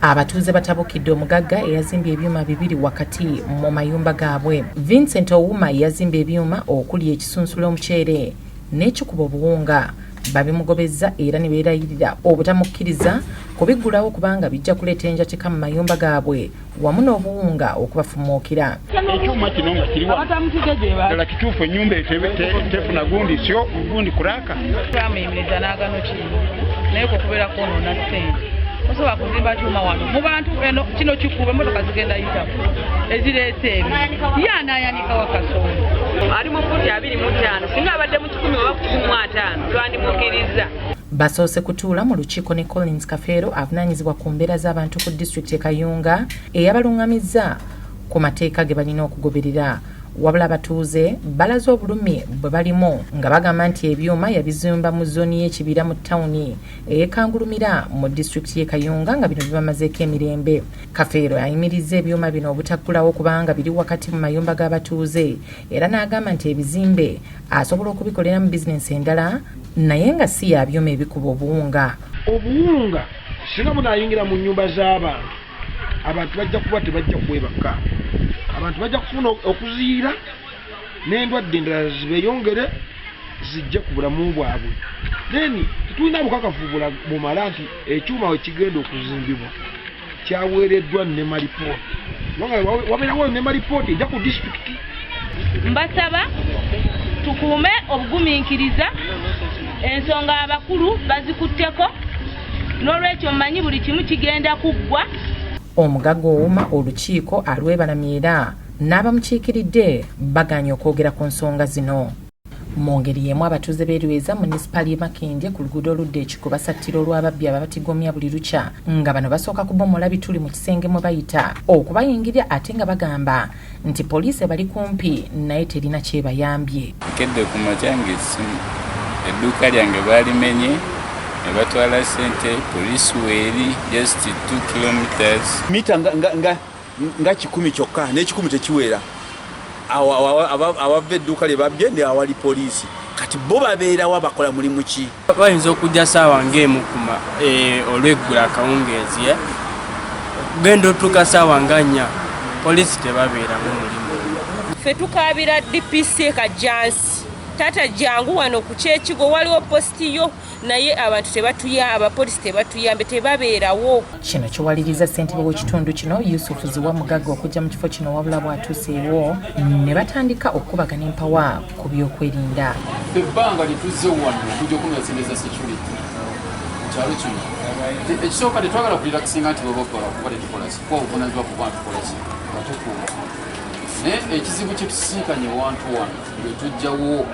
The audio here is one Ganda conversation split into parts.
Abatuuze batabukidde omugagga eyazimbye ebyuma bibiri wakati mu mayumba gaabwe. Vincent Ouma yazimba ebyuma okuli ekisunsula omuceere n'ekikuba obuwunga. Babimugobezza era ne beerayirira obutamukkiriza kubiggulawo kubanga bijja kuleeta enjatika mu mayumba gaabwe wamu n'obuwunga okubafumuukira. Ekyuma kino nga kiri ddala kituufu, ennyumba tefuna gundi syo gundi kuraka. Twamuyimiriza n'agano kino, naye kwe kubeera kwonoona ssente. Osobola kuzimba kyuma wano mu bantu eno, kino kikuba emotoka zigenda yitamu ezireeta ebyo, ye anaayanikawa kasooli? Ali mu futi 25. Singa abadde mu 100 oba ku 150, twandimukkiriza. Basoose kutuula mu lukiiko ne Collins Kafeero, avunaanyizibwa ku mbeera z'abantu ku disitulikiti e Kayunga, eyabalungamizza ku mateeka ge balina okugoberera. Wabula abatuuze balaze obulumi bwe balimu nga bagamba nti ebyuma yabizimba mu zooni y'ekibira mu tawuni ey'ekangulumira mu disitulikiti y'e Kayunga, nga bino bibamazeeko emirembe. Kafeero ayimirizza ebyuma bino obutaggulawo kubanga biri wakati mu mayumba g'abatuuze, era n'agamba nti ebizimbe asobola okubikoleramu bizinensi endala, naye nga si ya byuma ebikuba obuwunga. Obuwunga singa bunayingira mu nyumba z'abantu, abantu bajja kuba tebajja kwebaka, abantu bajja kufuna okuziira n'endwadde endala zibeeyongere zijje ku bulamu bwabwe. Then tetulina bukakafu bumala nti ekyuma we kigenda okuzimbibwa kyaweereddwa NEMA report, kubanga wabeerawo NEMA report ejja ku disitulikiti. Mbasaba tukuume obugumiikiriza. Ensonga abakulu bazikutteko, n'olwekyo mmanyi buli kimu kigenda kuggwa. Omugagga Owuma olukiiko alwebalamye era n'abamukiikiridde bagaanye okwogera ku nsonga zino. Mu ngeri y'emu, abatuuze b'e Lweza, munisipaali y'e Makindye, ku luguudo oludda Ekiko, basattira olw'ababbi ababatigomya buli lukya, nga bano basooka kubomola bituli mu kisenge mwe bayita okubayingirira, ate nga bagamba nti poliisi ebali kumpi naye terina kyebayambye. Nkedde ku makya ng'essimu, edduuka lyange baalimenye ne batwala ssente. Poliisi weeri just 2 kilometers. Mita nga 100 kyokka, n'ekikumi tekiwera awava edduuka lye babbye ne awali poliisi. Kati bo babeerawo bakola mulimu ki? Bayinza okujja saawa ng'emu kuma olweggulo akawungeezi, genda otuuka saawa nga 4, poliisi tebabeeramu mulimu. Ffe tukaabira DPC Kajjansi, taata jangu wano ku kyekigo, waliwo positi yo, naye abantu tebatuya, abapoliisi tebatuyambe, tebabeerawo. Kino kiwaliriza ssentebe w'ekitundu kino, Yusufu Ziwa Mugagga, okujja mu kifo kino, wabula bw'atuuseewo ne batandika okukubagana empawa ku byokwerinda. Ebbanga lyetuzze wano okujja okunoonya sente za security mu kyalo kino, ekisooka tetwagala kurelaxinga nti bwebakola kuba tetukolaki, kuba obuvunanyizibwa kuba tukolaki nga tukuuma, naye ekizibu kyetusisinkanye wantu wano lwe tujjawo.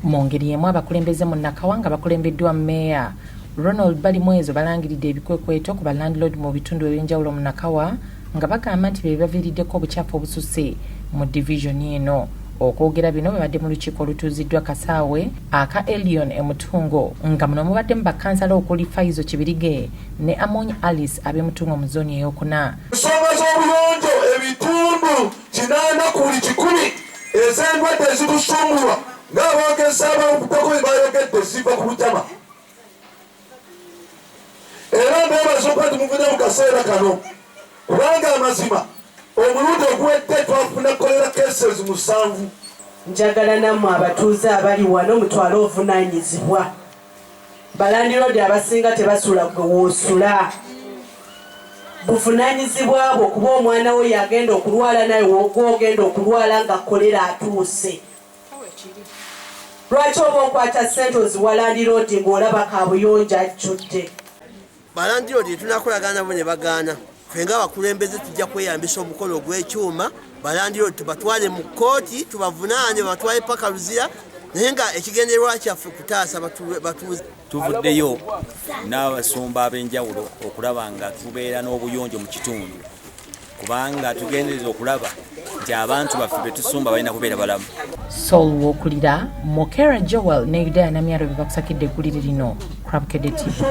Mu ngeri emu, abakulembeze mu Nakawa nga bakulembeddwa mmeeya Ronald Balimwezo balangiridde ebikwekweto ku balandlord mu bitundu ebyenjawulo mu Nakawa, nga bagamba nti be baviiriddeko obukyafu obususse mu divizoni eno. Okwogera bino babadde mu lukiiko olutuuziddwa kasaawe aka Elion emutungo, nga muno mubaddemu bakansala okuli Faizo Kibirige ne Amony Alice ab'emutungo mu zooni eyokuna. Ensonga z'obuyonjo, 80% ku buli 100 ez'endwadde ezitusumbulwa, ng'aboogezi abavuddeko bwe bayogedde, ziva ku bujama. Era mbeebaza okuba nti muvudde mu kaseera kano, kubanga amazima omulundi oguwedde twafuna kolera cases musanvu. Njagala nammwe abatuuze abali wano mutwale obuvunaanyizibwa. Balandiroodi abasinga tebasula gwe woosula. Buvunaanyizibwa bwo, kuba omwana wo yagenda okulwala, naye gwogenda okulwala nga kolera atuuse. Lwaki oba okwata ssente oziwa landiroodi ng'olaba kabuyonjo ajjudde? Balandiroodi tetunakolagana nabo ne bagaana. Ffe ng'abakulembeze tujja kweyambisa omukolo ogw'ekyuma, balandiroodi tubatwale mu kkooti, tubavunaane, babatwale paka Luzira, naye nga ekigendererwa kyaffe kutaasa batuuze. Tuvuddeyo n'abasumba ab'enjawulo okulaba nga tubeera n'obuyonjo mu kitundu, kubanga tugendereza okulaba nti abantu baffe betusumba balina kubeera balamu. Saul Wokulira, Mokera Joel ne Yudaya Namyalo be bakusakidde eggulire lino. Crabkedde TV.